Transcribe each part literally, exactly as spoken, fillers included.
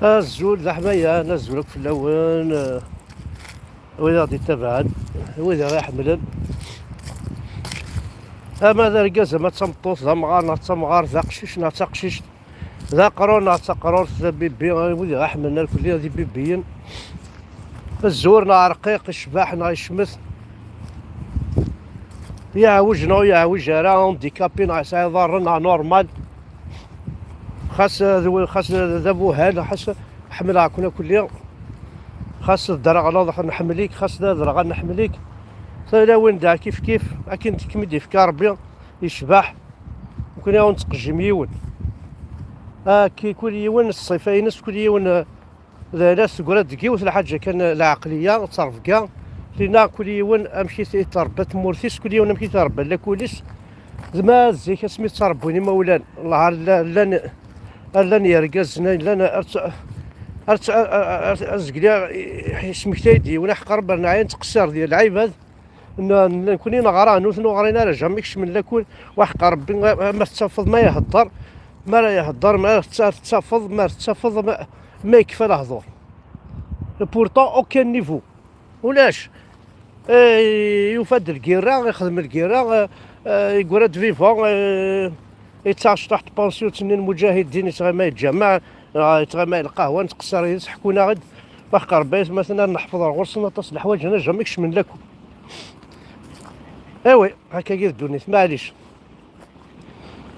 Azul d aḥmayan, azul akk fell-awen, eh, wid i ɣ-d-ittabaɛen, wid i ɣ-iḥemmlen. Ama d argaz, ama d tameṭṭut, d amɣar neɣ d tamɣart, d aqcic neɣ d taqcict, d aqrur neɣ d taqrurt, d abibi, wid i ɣ-iḥemmlen irkelli d ibibiyen. Azul neɣ rqiq, icbeḥ neɣ yecmet, yeɛwej neɣ ur yeɛwej ara, handicapé neɣ yesɛa iḍarren neɣ normal. Xas d, xas d abuhal, xas ḥemmleɣ-ken akkelli. Xas d ddreɣleḍ, nḥemmel-ik, xas d adreɣ, nḥemmel-ik. Tilawin da kif kif, akken kem-id-ifka Rebbi, yecbeḥ. Nekkni ur nettqejjim yiwen. Akki, kul yiwen s ṣṣifa-ines, kul yiwen, eh, d alas, tegra-d deg yiwet lḥaǧa kan, leɛqliya d ttrebga. Tinna kul yiwen amek i t-, i tṛebba tmurt-is, kul yiwen amek i tṛebba lakul-is. D ma zik asmi ttṛebbin imawlan, Allah, llan, llan yergazen, llan ar tt-, ar tt-, ar, ar, ar, azegli ismektay-d yiwen aḥeqq Rebbi, neɛya nettqeṣṣir di lɛibad. N-, n-, nekkni neɣra, nutni ur ɣrin ara, jamais kecmen lakul. Waḥeqq Rebbi, ma, ma tettafeḍ ma ihedder, ma ara ihedder, ma ara tetta-, tettafeḍ, ma ara tettafeḍ, ma, ma yekfa lehdur. Et pourtant, aucun niveau. Ulac. Eh, yufa-d lgirra, ixdem lgirra, eh, eh, yeggra-d vivant, eh, yettaɣ cṭuḥ n tpansiyut-nni n lmuǧahidin, yettɣima yettjamaɛ, eh, yettɣima lqahwa, nettqeṣṣir yid-s, ḥekkun-aɣ-d, waḥeqq Rebbi, aytmaten, ad neḥfeḍ ar ɣur-sen aṭas n leḥwayeǧ, ana jamais kecmen lakul. Eh oui, hakkagi d ddunit, maɛlic.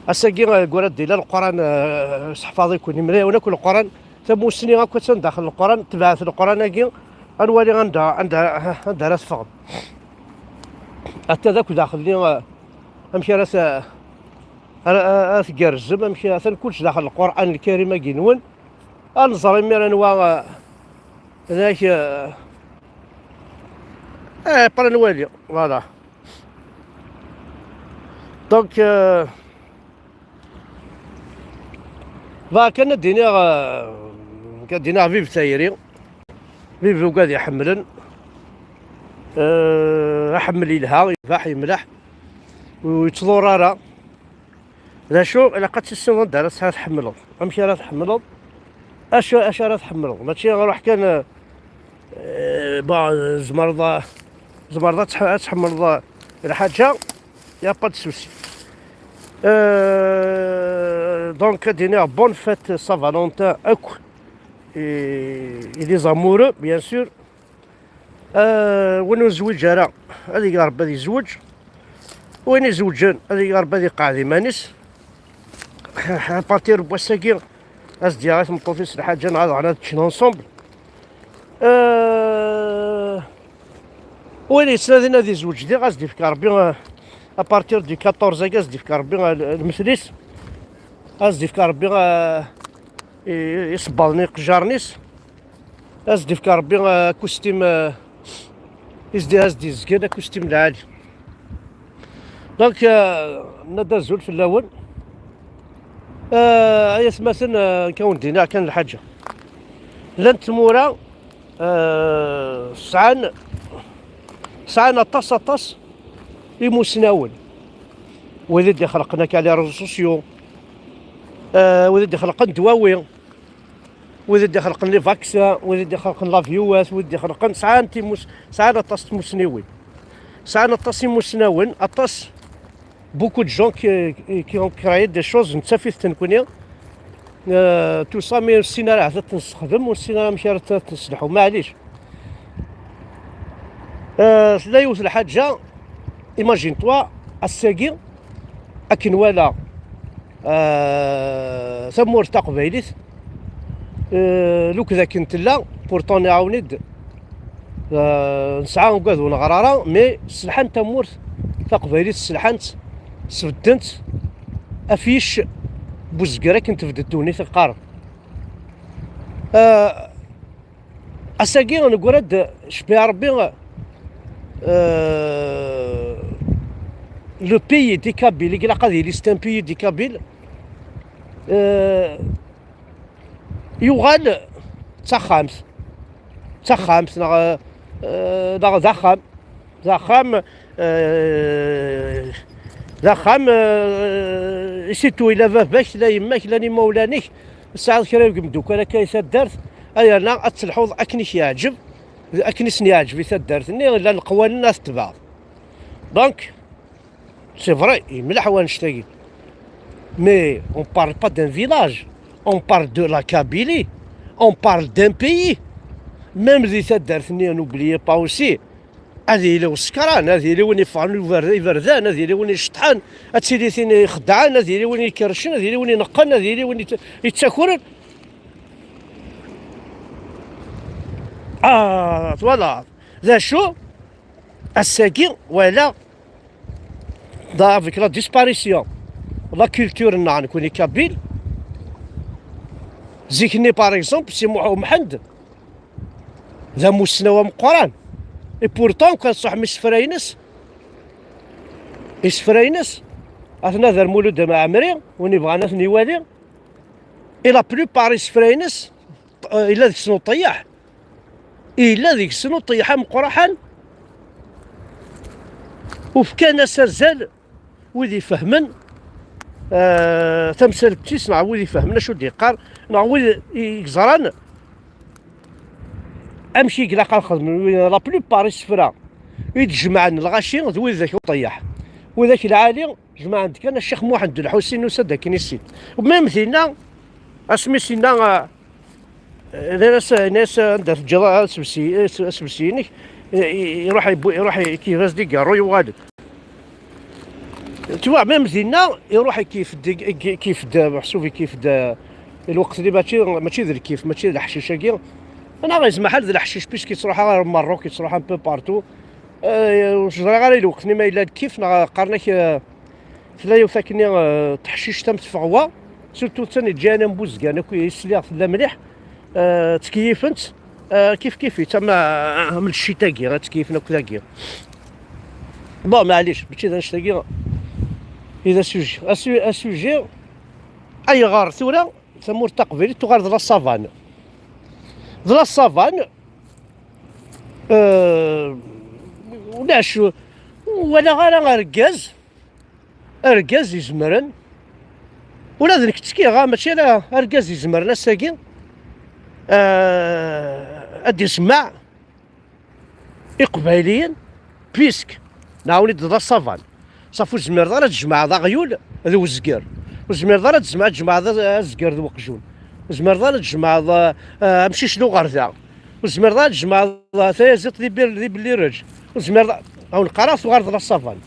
Ass-agi, eh, gura d-ila Leqran, eh, seḥfaḍ-iken, imra-yawen akk Leqran, tamussni akk attan daxel Leqran, tebɛet Leqran-agi, ad nwali anda, anda, anda ara teffɣem. Atta d akk daxel-nni, eh, amek ara t-, ara, ara, ara tgerrzem, amek atan kullec daxel Leqran Lkarim-agi-nwen. Ad nẓer imir anwa, eh, d ak-, eh, eh, après ad nwali, voilà. Donc, euh, bɣiɣ kan ad d-iniɣ, euh, kan ad d-iniɣ vive tayri, vive ugad iḥemmlen, euh, aḥemmel yelha, ibaḥ, yemleḥ, ur yettḍur ara. D acu, ilaq ad tissineḍ anda ara tesɛa tḥemmleḍ, amek ara tḥemmleḍ, acu, acu ara tḥemmleḍ. Mačči ruḥ kan, eh, bon, tzemreḍ, tzemreḍ ad tḥ-, ad tḥemmleḍ lḥaǧa, y a pas de souci. Euh, donc, ad d-iniɣ bonne fête Saint-Valentin akk i, i les amoureux, bien sûr. Ah, win ur nezwiǧ ara, ad ig Rebbi ad yezweǧ. Win izewǧen, ad ig Rebbi ad iqeɛɛed iman-is. À partir n wass-agi, ad s-d-yaɣ i tmeṭṭut-is lḥaǧa, neɣ ad ɣen ad ččen ensemble. Ah, win yettnadin ad izweǧ diɣ, ad s-d-ifk Rebbi, ah, à partir du quatorze-agi, ad s-d-ifk Rebbi, ah, l-, lmetl-is. Ad s-d-ifk Rebbi, ah, i, isebbaḍen i iqejjaren-is. Ad s-d-ifk Rebbi, euh, akustim, euh, i s-d-, ad s-d-izgen akustim lɛali. Donc, euh, nna-d azul fell-awen. Euh, ay atmaten, euh, nekk ad wen-d-iniɣ kan lḥaǧa. Llant tmura, euh, sɛan, sɛan aṭas, aṭas imusnawen. Wid i d-ixelqen akka les réseaux sociaux, euh, wid i d-ixelqen ddwawi, wid i d-ixelqen les vaccins, wid i d-ixelqen l'avion, wid i d-ixelqen, sɛan timus-, sɛan aṭas n tmusniwin. Sɛan aṭas imusnawen, aṭas, beaucoup de gens qui, qui ont créé des choses, nettaf-iten nekkni. Euh, tout ça, mais ur nessin ara ahat ad t-nessexdem, ur nessin ara amek ara t-, ad t-nesselḥu, maɛlic. Euh, tella yiwet lḥaǧa, imagine-toi, ass-agi, akken walaɣ, euh, tamurt taqbaylit, euh, luked akken tella, pourtant iɛawen-id, euh, nesɛa ugad ur neɣra ara, mais sselḥan tamurt taqbaylit, sselḥan-tt, sbedden-tt, affiche n uzger akken tebded ddunit qqaren. Euh, Ass-agi, negra-d, cbiɛ Rebbi, euh, le pays des Kabyles, i ilaq ad yili, c'est un pays des Kabyles, euh, yuɣal d taxxamt, d taxxamt, neɣ, euh, neɣ d axxam, d axxam, euh, d axxam, euh, i situ ila baba-k, la yemma-k, llan imawlan-ik, tesɛiḍ kra n yimdukal akka i taddart, ay yerna ad telḥuḍ akken i k-yeɛǧeb, akken i sen-yeɛǧeb i taddart-nni, llan leqwanen ad tebɛeḍ. Donc, c'est vrai, yemleḥ wannect-agi. Mais on parle pas d'un village, on parle de la Kabylie, on parle d'un pays. Même di taddart-nni, n'oubliez pas aussi, ad yili usekran, ad yili win yeffɣen iberdan, ad yili win iceṭṭḥen, ad tili tin ixeddɛen, ad yili win ikerrcen, ad yili win ineqqen, ad yili win yettakren. Ah, twalaḍ d acu? Ass-agi walaɣ avec la disparition la culture-nneɣ nekkni kabyle. Zik-nni, par exemple, Si Muḥ Umḥend d amussnaw ameqqran. Et pourtant, kan tṣuḥem isefra-ines, isefra-ines, atna d Mulud Mɛemmri, win ibɣan ad ten-iwali. Et la plupart isefra-ines, eh, yella deg-sen uṭeyyeḥ. Yella deg-sen uṭeyyeḥ ameqqraḥan. Ufkan-as azal wid ifehmen, eh, tamsalt-is, neɣ wid ifehmen acu d-yeqqar, neɣ wid i yeẓran amek i ilaq ad xedmen. La plupart isefra i d-jemɛen lɣaci d widak uṭeyyeḥ, widak lɛali. Jemɛen-d kan Ccix Muḥend Lḥusin, nusa-d akken i sit. Même dinna, asmi s-inna, eh, nnan-as, nnan-as anda teǧǧiḍ asebsi-, asebsi-inek, eh, iruḥ yewwi-, iruḥ ikeyf-as-d igarru, yuɣal-d. Tu vois, même dinna, iruḥ ikeyf-d, ikeyf-d, meḥsub ikeyf-d, eh, lweqt-nni mačči, mačči d lkif, mačči d leḥcic-agi. Neɣ yezmer ḥal d leḥcic, puisque yettruḥ ɣer Merruk, yettruḥ un peu partout. Eh, ur ẓriɣ ara i lweqt-nni ma yella lkif, neɣ qqaren-ak, eh, tella yiwet akkenni, eh, teḥcict am tfeɣwa, surtout d tan yeǧǧan am Buzgan akk i sliɣ tella mliḥ, eh, ttkeyyifent, eh, kif kif-itt, am, am ccit-agi, ad ttkeyyfen akk dagi. Bon, maɛlic, mačči d annect-agi i d asuji. Asu-, asuji, ayɣer tura tamurt taqbaylit tuɣal d la savane? D la savane, eh, ulac, ur walaɣ ara argaz, argaz izemren, ula d nekk ttekkiɣ, ah, mačči ala argaz izemren ass-agi, eh, ad d-isemmeɛ Iqbayliyen, puisque nɛawen-id d la savane. Safi ur tezmireḍ ara ad tjemɛeḍ aɣyul d uzger. Ur tezmireḍ ara ad tjemɛeḍ, ad tjemɛeḍ azger d weqjun. Ur tezmireḍ ara ad tjemɛeḍ, eh, eh, amcic d uɣerda. Ur tezmireḍ ara ad tjemɛeḍ, eh, tayaziḍt d ibir-, d ibellireǧ. Ur tezmireḍ a-, awen qqareɣ tuɣaleḍ d la savane.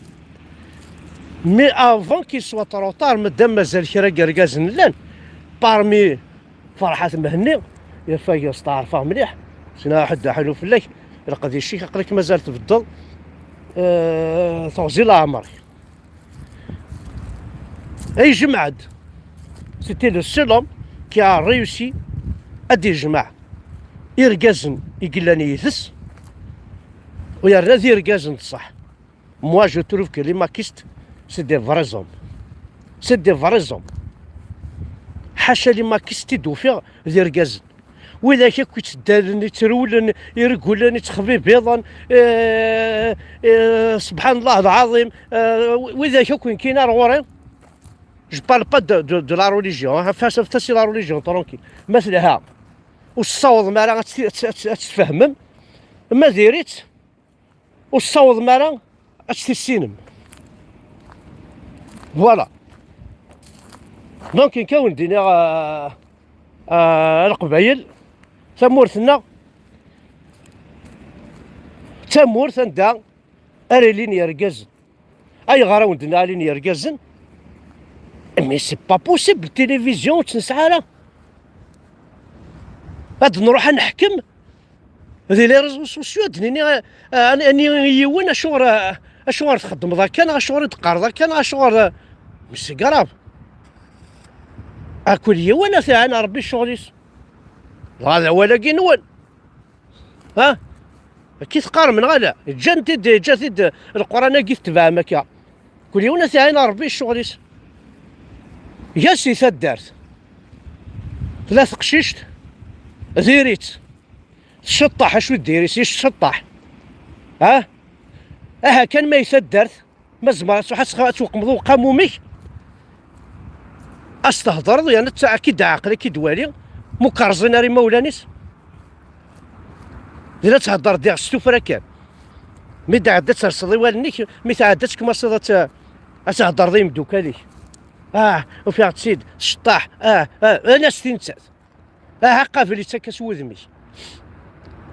Mais avant qu'il soit trop tard, madame, mazal kra n yergazen llan, parmi Ferḥat Mhenni, yerfa-yi, steɛṛfeɣ mliḥ, sina ḥedd aḥulu fell-ak, leqdic-ik, aql-ak mazal tbeddeḍ, eh, teɣzi leɛmer-ik. Ay jemɛed, c'était le seul homme qui a réussi ad d-yejmeɛ irgazen i yellan yid-s, u yerna d irgazen d ṣṣeḥ. Moi, je trouve que les makistes, c'est des vrais hommes. C'est des vrais hommes. Ḥaca les makistes i d-ufiɣ d irgazen. Widak akk yettdalen, yettrewlen, iregglen, yettxbibiḍen, eh, eh, subḥan Allah lɛaḍim, eh, widak akk yenkin ar ɣur-i. Je parle pas de, de, de la religion, hein. Fas, fas la religion, tranquille. Ma telha, ur tessawḍem ara ad tt-, ad tt-, ad tt-, ad tt-tfehmem. Ma diri-tt, ur tessawḍem ara ad tt-tissinem. Voilà. Donc, nekk ad wen-d-iniɣ, euh, euh, a Leqbayel, tamurt-nneɣ d tamurt anda ara ilin yergazen. Ayɣer ad wen-d-nniɣ ilin yergazen? Mais c'est pas possible, télévision ur tt-nesɛi ara. Ad nruḥ ad neḥkem di les réseaux sociaux, ad d-nini, eh, eh, ani, ani i yiwen, acuɣer, eh, acuɣer txeddmeḍ akka, neɣ acuɣer i d-teqqareḍ akka, neɣ acuɣer, eh, mais c'est grave. A kul yiwen ad t-iɛin Ṛebbi ccɣel-is. Dɣa d awal-agi-nwen. Ha? Akka i teqqarem, neɣ ala? Ǧǧan-t-id, ǧǧan-t-id Leqran-agi tetbeɛem akka. Kul yiwen ad t-iɛin Ṛebbi ccɣel-is. Gas i taddart. Tella teqcict, diri-tt. Tceṭṭeḥ, acu d diri-tt? Tceṭṭeḥ. Ha? Aha kan ma i taddart, ma tzemreḍ ad tṛuḥ ad tx-, ad tweqmeḍ uqamum-ik. As-tehḍreḍ yerna ad k-id-ɛaqel, ad k-id-wali, ma ur k-rẓin ara imawlan-is. Di la theddreḍ diɣ s tuffra kan. Mi d-ɛedda ad terseḍ i wallen-ik, mi tɛedda ad tkemmaseḍ ad tt-, ad theddreḍ i yimdukal-ik. Ah, ufiɣ-tt-id, tceṭṭaḥ, ah, ah, ala s tinettat. Aha, qabel ittak-as wudem-ik.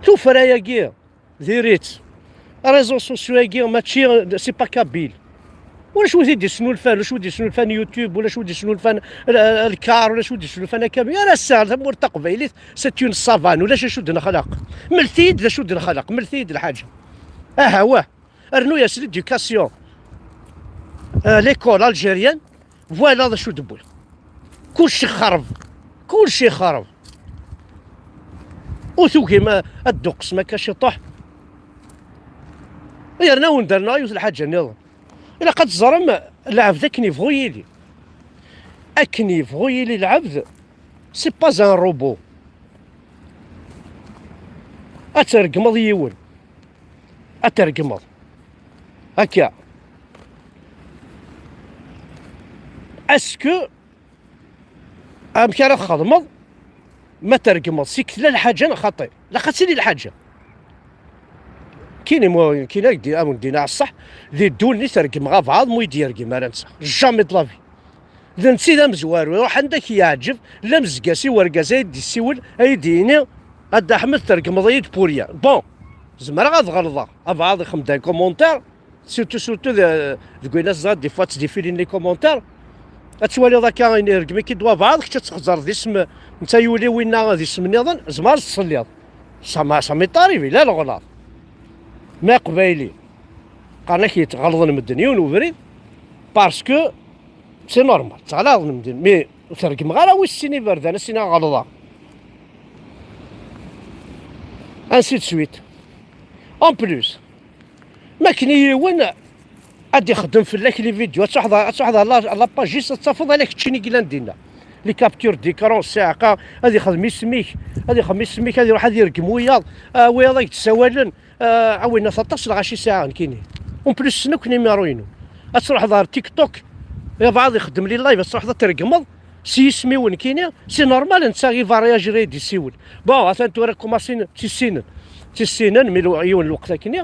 Tuffra-agi, diri-tt. Réseaux sociaux-agi, mačči, c'est pas kabyle. Ulac wid i d-isnulfan, ulac wid d-isnulfan YouTube, ulac wid d-isnulfan, euh, lkar, ulac wid d-isnulfan akabyle. Ar ass-a, tamurt taqbaylit, c'est une savane, ulac acu d-nexlaq. Mlet-iyi-d d acu d-nexlaq, mlet-iyi-d lḥaǧa. Aha, wah. Rnu-yas l'éducation, euh, l'école algérienne, voilà d acu d-wwiɣ. Kulci xerb, kulci xerb. Ur tugim a-, ad d-tuqsem akka ciṭuḥ. Yerna wen-d-rnuɣ yiwet lḥaǧa nniḍen. Ilaq ad teẓrem, lɛebd akken yebɣu yili. Akken yebɣu yili lɛebd, c'est pas un robot. Ad tregmeḍ yiwen. Ad tregmeḍ. Akka. Est-ce que, amek ara txedmeḍ ma tregmeḍ seg tella lḥaǧa neɣ xaṭi? Ilaq ad tili lḥaǧa. Kini mu-, kini ak-d-, am din ɛṣeḥ, di ddunit regmeɣ abɛaḍ mu i d-yergem ara netta. Jamais de la vie. D netta i d amezwaru, iruḥ anda k-yeɛǧeb, la mezg-as i wergaz ay d-yessiwel, ay d-yini, a Dda Ḥmed, tregmeḍ-iyi-d pour rien. Bon, zemreɣ ad ɣelḍeɣ, abɛaḍ ixdem-d un commentaire, surtout, surtout de-, deg wayen as-ẓriɣ, des fois ttdifilin les commentaires, ad twaliḍ akka, iregm-ik-id wabɛaḍ, kečč ad txeẓẓreḍ d isem, netta yuli winna d isem nniḍen, zemreɣ ad tettṣelliḍ. Ça m'a, ça m'est arrivé, la leɣlaḍ. Ma aqbayli, qqaren-ak yettɣelḍen medden yiwen ubrid, parce que c'est normal, ttɣalaḍen medden, mais ur tergmeɣ ara wis sin iberdan, a s-iniɣ ɣelḍeɣ. Ainsi de suite. En plus, ma akken i yiwen ad ixdem fell-ak les vidéos, ad truḥeḍ, ad truḥeḍ ɣer la, ɣer la page-is, ad tafeḍ ala keččini i yellan dinna. Les captures d'écran, ssiɛqa, ad ixdem isem-ik, ad ixdem isem-ik, ad iruḥ ad yergem wiyaḍ, ah, wiyaḍ ad k-d-ssawalen, ah, a winnat aṭas lɣaci sɛiɣ nekkini. En plus, ssnen akk numéro-inu. Ad truḥeḍ ɣer TikTok, yabɛaḍ ixdem les lives, ad truḥeḍ ad tregmeḍ s yisem-iw nekkini, c'est normal, netta i va réagir ad d-yessiwel. Bon, atan tura kumasin ttissinen, ttissinen, mi lu-, yiwen lweqt akkenni,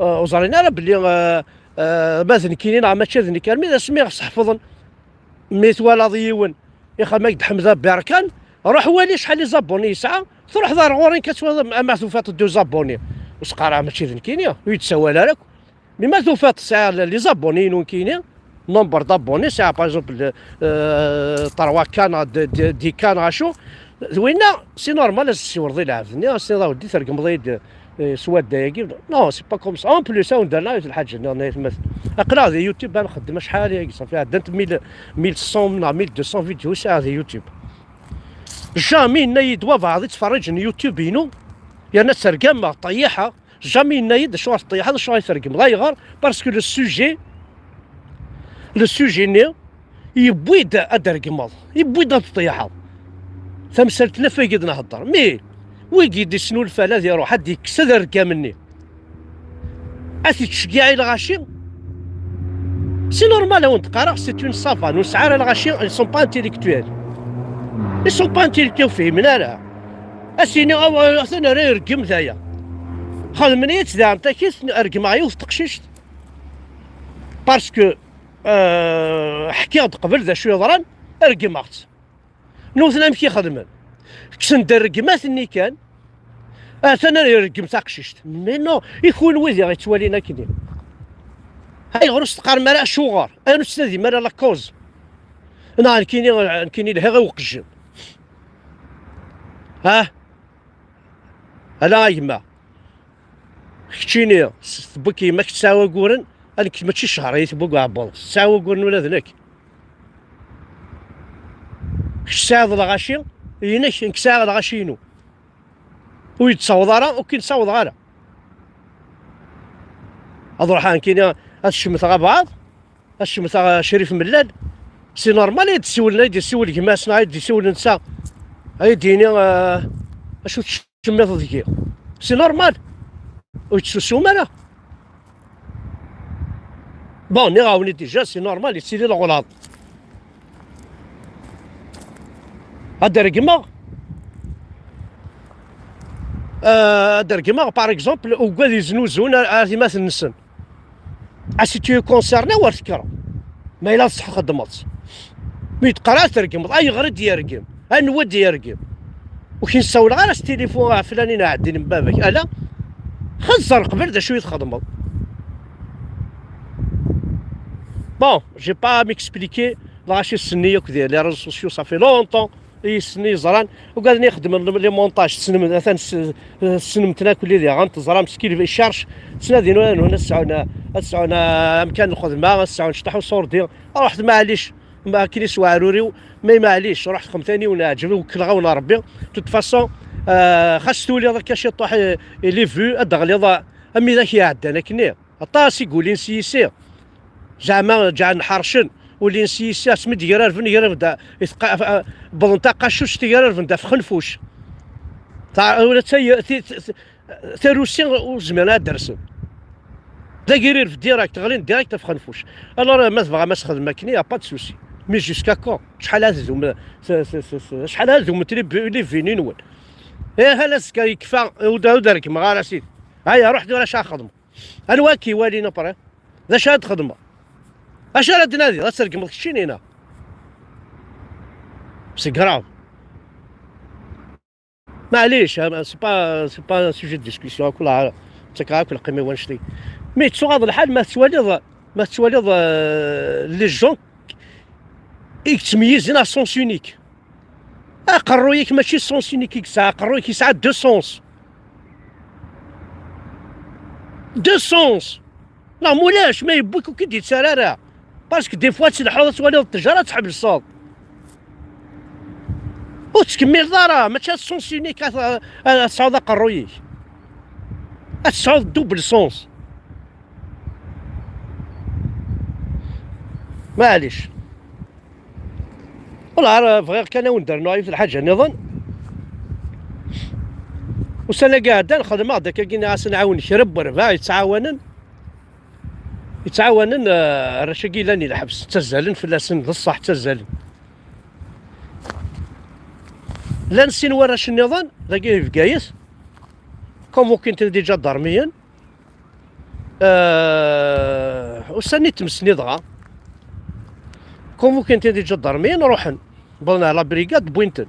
ah, ur ẓrin ara belli, ah, ah, ma d nekkini neɣ mačči d nekk, armi d asmi i ɣ-sḥefḍen. Mi twalaḍ yiwen ixdem-ak-d Ḥmed Aberkan, ruḥ wali acḥal les abonnés yesɛa, truḥeḍ ar ɣur-i nekk ad twaliḍ ama tufiḍ deux abonnés. Ur s-qqar ara mačči d nekkini, ur yi-d-ssawal ara akk. Mais ma tufiḍ sɛiɣ les abonnés-inu nekkini, nombre d'abonnés, sɛiɣ par exemple, euh, trois K neɣ dix K neɣ acu, d winna, c'est normal ad s-ssiwleḍ i lɛebd-nni, ad s-tiniḍ a weddi, tregmeḍ-iyi-d, eh, s wadda-agi. Non, c'est pas comme ça. En plus, a wen-d-rnuɣ yiwet lḥaǧa-nniḍen ay atmaten. Aql-aɣ di YouTube ad nxeddem acḥal-agi, ṣafi ɛeddant mille, mille cent neɣ mille deux cents vidéos i sɛiɣ di YouTube. Jamais yenna-yi-d wabɛaḍ ittferriǧen YouTube-inu, yerna ttergameɣ, ṭṭeyyiḥeɣ, jamais yenna-yi-d acuɣer teṭṭeyyiḥeḍ, acuɣer i tregmeḍ. Ayɣer? Parce que le sujet, le sujet-nni, yewwi-d ad d-regmeḍ, yewwi-d ad teṭṭeyḥeḍ. Tamsalt n afag i d-nhedder. Mi wigi d-isnulfan ad iruḥ ad d-ikkes adergam-nni, ad t-ittceggiɛ i lɣaci, c'est normal, a wen-d-qqareɣ, c'est une savane, ur nesɛi ara lɣaci, ils sont pas intellectuels. Ils sont pas intellectuels, ur fhimen ara. A s-iniɣ, awa, atan ara ireggem d aya. Xedmen-iyi-tt daɣen takit, regmeɣ yiwet teqcict. Parce que, euh, ḥkiɣ-d qbel d acu yeḍran, regmeɣ-tt. Nutni amek i xedmen? Kksen-d rregmat-nni kan, atan ara ireggem taqcict. Mais non, i kunwi diɣ yettwalin akkenni. Ayɣer ur s-teqqarem ara acuɣer? Ayɣer ur tettnadim ara la cause? Neɣ nekkini, nekkini lhiɣ i uqejjem. Ha? Ala a gma. Keččini, s-, tewwi-k yemma-k tesɛa waguren, a nekk mačči ccehṛ i tewwi deg uɛebbuḍ, tesɛa waguren ula d nekk. Kečč tesɛiḍ lɣaci inek, nekk sɛiɣ lɣaci-inu. Ur yi-d-ssawḍeɣ ara, ur k-in-ssawḍeɣ ara. Ad ruḥeɣ nekkini ad cemteɣ abɛaḍ, ad cemteɣ, eh, Crif Mellal. C'est normal, ay d-ssiwlen, ay d-yessiwel gma-s neɣ ay d-yessiwel netta, ay d-yini, eh, acu tcemmiḍ deg-i. C'est normal. Ur yettsusum ara. Bon, nniɣ-awen-id déjà, c'est normal, yettili leɣlaḍ. Ad regmeɣ, euh, ad regmeɣ, par exemple, ugad yeznuzun ar, ar timat-nsen. A si tu es concerné, ur tekkreḍ. Ma yella tṣeḥ xedmeḍ-tt. Mi teqqar ad tregmeḍ, ayɣer i d-yergem? Anwa i d-yergem? Ur k-in-ssawleɣ ara s tilifu ɣef flanin ɛeddin n baba-k. Ala, xezzer qbel d acu i txedmeḍ. Bon, j'ai pas à m'expliquer. Lɣaci s-nni akk di les réseaux sociaux, ça fait longtemps i s-nni yeẓran. Ugaden i xedmen les montages, tessnem, atan s-, tessnem-ten akk, lli diɣen teẓram ce qu'il cherche. Ttnadin ula d nehna ad sɛun, ad sɛun, ah, amkan n lxedma, ad sɛun cṭeḥ uṣurdi. Ruḥet, maɛlic, ma akken iswa aɛrur-iw, mais maɛlic, ruḥet xemt ayen i wen-iɛǧeb, wekkleɣ-awen Rebbi. De toute façon, ah, xas tuliḍ akka ciṭuḥ i, i les vues, ad d-teɣliḍ, ah, am widak iɛeddan akkenni. Aṭas i yulin s yisi. Zeɛma ǧeɛlen ḥercen, ulin s yisi, asmi d-grarben, grarben da, itqa-, af-, a-, wwḍen taqacuct, grarben-d ɣef Xenfuc. Ta-, ula d tay-, ti-, ti-, ti-, tarusi ur zmiren ad d-rsen. D agrireb direct, ɣlin direct ɣef Xenfuc. Alors, ma tebɣam ad s-xedmem akken, y a pas de souci. Mais jusqu'à quand? Acḥal ad dum, t-, t-, t-, t-, acḥal ad dument les bu-, les vues-nni-nwen? Eh, hal azekka yekfa, ur d, ur d-rekmeɣ ara, sidi. Aya, ruḥ tura acu ara xedmeɣ. Anwa i k-iwalin après? D acu ara d-xedmeḍ? Acu ara d-nadiḍ? Ad tergmeḍ keččini, neɣ? C'est grave. Maɛlic, ah, c'est pas, c'est pas un sujet de discussion, akk la, ttakkeɣ akk lqima i wannect-agi. Mais tuɣaḍ lḥal ma tettwaliḍ, ma tettwaliḍ, euh, les gens i yettmeyyizen à sens unique. Aqerruy-ik mačči sens unique i yesɛa, aqerruy-ik yesɛa deux sens. Deux sens. Neɣ mulac, ma yewwi-k ur k-id-yettarra ara. Parce que des fois tleḥḥuḍ ad twaliḍ ttejra ad tḥebseḍ. Ur tettkemmileḍ ara, mačči ad sens unique ad, ad, ad tesɛuḍ aqerruy-ik. Ad tesɛuḍ double sens. Maɛlic. Wala, ara bɣiɣ kan ad wen-d-rnuɣ yiwet lḥaǧa nniḍen. Ussan-agi iɛeddan xedmeɣ-d akkagi, nniɣ-asen ɛawen kra n werbaɛ yettɛawanen, yettɛawanen, eh, arrac-agi yellan i lḥebs, ttazzalen fell-asen, d ṣṣeḥ ttazzalen. Llan sin warrac nniḍen, dagi di Bgayet, convoquin-ten d iǧadarmiyen, Euh, ussan-nni tmes-nni dɣa, convoquin-ten d iǧadarmiyen, ruḥen. Wwḍen ɣer la brigade, wwin-ten.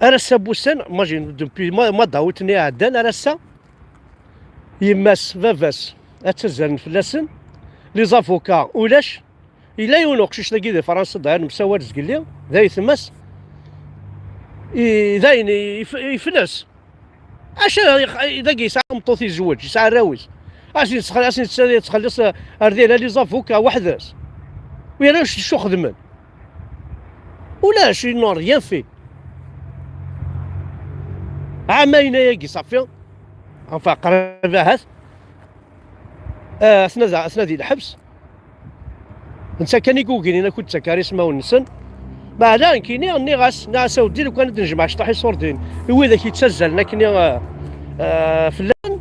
Ar ass-a n wussan, imagine, depuis mois, mois d'août-nni iɛeddan, ar ass-a, yemma-s, baba-s, ad ttazzalen fell-asen. Les avocats, ulac. Yella yiwen uqcic dagi di Fransa, dayen nemsawal zgelli, d ayetma-s. I, dayen, if-, ifles. Acu, dagi yesɛa tameṭṭut, yezweǧ, yesɛa arraw-is. Asen yettxel-, asen yettxelliṣ ar dinna les avocats weḥd-s. U yerna acu xedmen? Ulac, ils n'ont rien fait. Ɛamayen ayagi, safi. Enfin, qrib ahat. Ah, atna da, atna di lḥebs. Netta kan i yugin, ur nettak ara ismawen-nsen. Meɛna nekkini nniɣ-as, nniɣ-as a weddi, lukan ad d-nejmeɛ cṭuḥ iṣurdiyen i widak yettazzalen akkenni, ah, ah, fell-asen,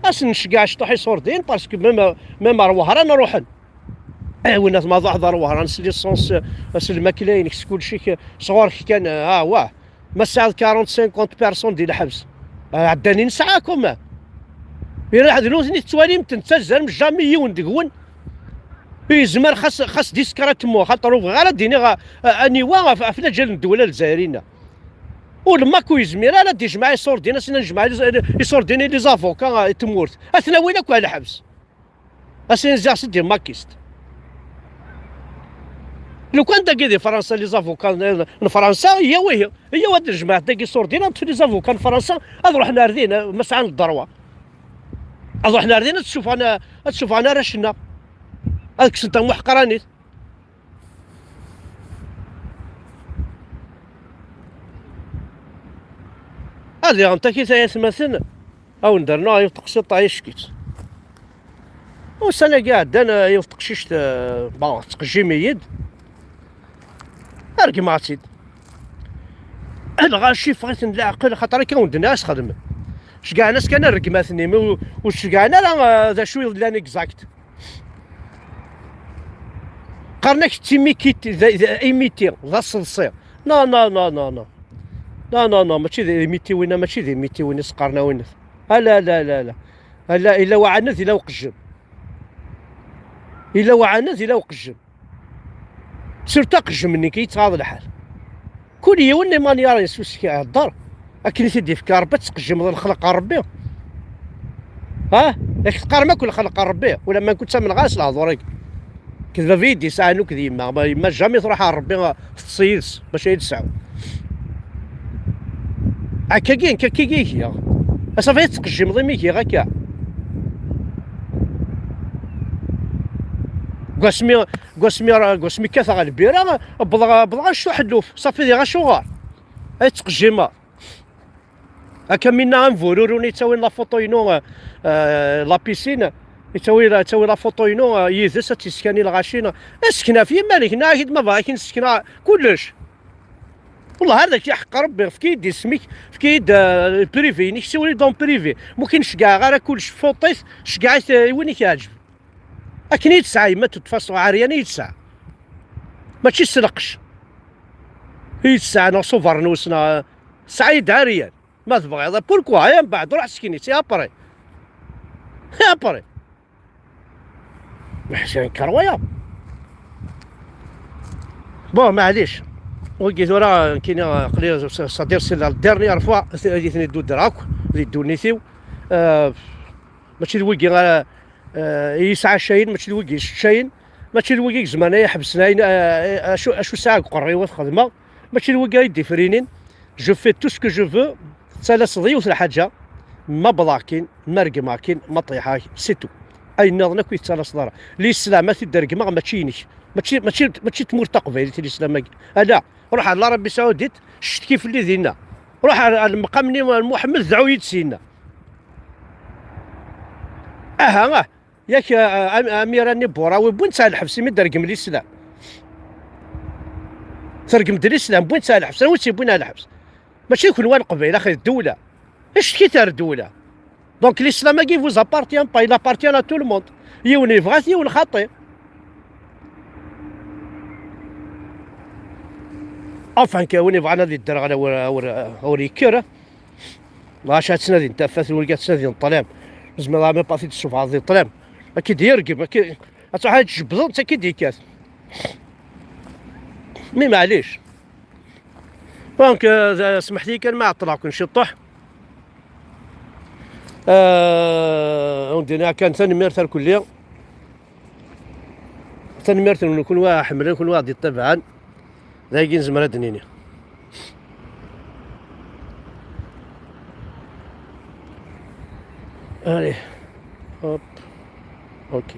ad sen-nceggeɛ cṭuḥ iṣurdiyen, parce que même, même ar Wehran ruḥen. Ɛiwen, ma truḥeḍ ar Wehran s licence, s lmakla-inek, s kulci-k, sɣur-k kan, ah, wah. Ma tesɛiḍ quarante, cinquante personnes di lḥebs, ah, ɛeddan i nesɛa quand même. Iraḥ d nutni tettwalim-ten ttazzalen, jamais yiwen deg-wen yezmer, xas, xas discrètement, xaṭer ur bɣiɣ ara d-iniɣ, ah, ah, aniwa ɣef, ɣef laǧal n ddwel alezzayer-inna. Ur lmak ur yezmir ara ad d-ijmeɛ iṣurdiyen, asen ad nejmeɛ iṣurdiyen i les avocats, ah, i tmurt. Ad ten-awin akk ar lḥebs. Asin ziɣ c'est des maquistes. Lukan dagi di Fransa, les avocats n, n Fransa, yyaw ihi, yyaw ad nejmeɛ dagi iṣurdiyen, ad neṭṭef les avocats n Fransa, ad ruḥen ar din, ma sɛan ddrewa. Ad ruḥen ar din, ad ssufɣen, ad ssufɣen arrac-nneɣ. Ad kksen tamuḥqranit. Ad diɣen takit ay atmaten, a wen-d-rnuɣ yiwet teqsiṭ, ɛic-itt. Ussan-agi iɛeddan, eh, yiwet teqcict, eh, bon, tettqejjim-iyi-d. Regmeɣ-tt-id. Lɣaci ffeɣ-iten leɛqel, xaṭer akka wen-d-nniɣ ad s-xedmen. Ceggɛen-as kan rregmat-nni, mi ur, ur ceggɛen ara, eh, d acu yellan exact. Qqaren-ak d timikit, d, d imiti, d aseḍsi. Non, non, non, non, non. Non, non, non, mačči d imitiwin, mačči d imitiwin isqarnawen. Ala, ala, ala, ala. Ala, ila waɛaned, ila uqejjem. Ila waɛaned, ila uqejjem. Surtout aqejjem-nni ki yettɣaḍ lḥal. Kul yiwen les manières-is, usik ihedder. Akken i t-id-ifka Rebbi, ad tettqejjimeḍ lexleq n Rebbi. Ha? Yak teqqarem akk lxelq n Rebbi, ulamma nekk ur ttamneɣ ara s lehdur-agi. Nekk d baba i d-yesɛan akk d yemma, ma yemma jamais truḥ ɣer Rebbi, teṭṭes yid-s, bac ay d-tesɛu. Akkagi, nekk akkagi i giɣ. Asafi ad tettqejjimeḍ imi giɣ akka. Deg wasmi, deg wasmi, deg wasmi kkateɣ lbira, wwḍeɣ, wwḍeɣ anect uḥelluf, safi diɣ acuɣer? Ay ttqejjimeɣ. Akka minna am bururu-nni yettawin la photo-inu, euh, la piscine, yettawi, yettawi la photo-inu, euh, yid-s ad tt-yessken i lɣaci. Sken ɣef yiman-ik, nniɣ-ak-id ma bɣiɣ ad k-in-ssekneɣ kullec. Wellah ar d ak-yaḥeqq Rebbi, efk-iyi-d isem-ik, efk-iyi-d, euh, privé-inek, siwel-iyi-d en privé. Ma ur k-in-ceggɛeɣ ara kullec, photo-t, ceggɛ-it, euh, i win i k-iɛeǧben. Akken i yi-d-tesɛa yemma, de toute façon, ɛeryan i yi-d-tesɛa. Mačči s lqecc i yi-d-tesɛa, neɣ s ubernus, neɣ tesɛa-yi-d ɛeryan. Ma tebɣiḍ, pourquoi? Ay mbeɛd, ruḥ sken-itt, et après? Et après? Mais c'est incroyable. Bon, maɛlic. Wigi tura, nekkini, aql-i, c'est-à-dire, c'est la dernière fois i ten-id-udreɣ akk di ddunit-iw. Euh, mačči d wigi ara, euh, i yesɛa ccayen, mačči d wigi yesseččayen, mačči d wigi i izemren ad yi-ḥebsen ayen, euh, acu, acu sɛiɣ deg uqerruy-iw ad t-xedmeɣ, mačči d wigi ay d-ifrinin. Je fais tout ce que je veux, tettalaseḍ yiwet lḥaǧa, ma wwḍeɣ akin, ma regmeɣ akin, ma ṭṭiḥeɣ, c'est tout. Ayen nniḍen akk i tettalaseḍ ara. Lislam ad t-id-regmeɣ, mačči inek. Mačči, mačči, mačči d tmurt taqbaylit, lislam-agi. Ala, ruḥ ar Larabie Saoudite, ccetki fell-i dinna. Ruḥ ar, ar lmeqam-nni n Muḥemmed, dɛu-yi-d sinna. Aha, ah, yak, ah, am-, amir-nni Burawi, wwin-t ar lḥebs imi d-regm lislam. Tergem-d lislam, wwin-t ar lḥebs. Anwa i tt-yewwin ar lḥebs? Mačči d kenwi a Leqbayel, axi d ddewla. Ccetki-t ar ddewla. Donc l'islam-agi vous appartient pas, il appartient à tout le monde. Yiwen yebɣa-t, yiwen xaṭi. Enfin, kra win yebɣan ad yedder ɣer ur, ur, ur yekker. Lɣaci ad ttnadin tafat, wigi ad ttnadin ṭṭlam. Zemreɣ même pas ad t-id-ssufɣeḍ di ṭṭlam. Ad k-id-yergem, ad k-, ad truḥ ad tjebbdeḍ, ad k-id-yekkat. Mi maɛlic. Donc, euh, smeḥ-iyi kan ma ɛeṭṭleɣ-ken ciṭṭuḥ. Euh, on dirait kan tanemmirt ar kulli. Tanemmirt-nwen kunwi aɣ-iḥemmlen, kunwi aɣ-d-ittabaɛen. D ayagi nezmer ad d-nini. Allez, hop, ok.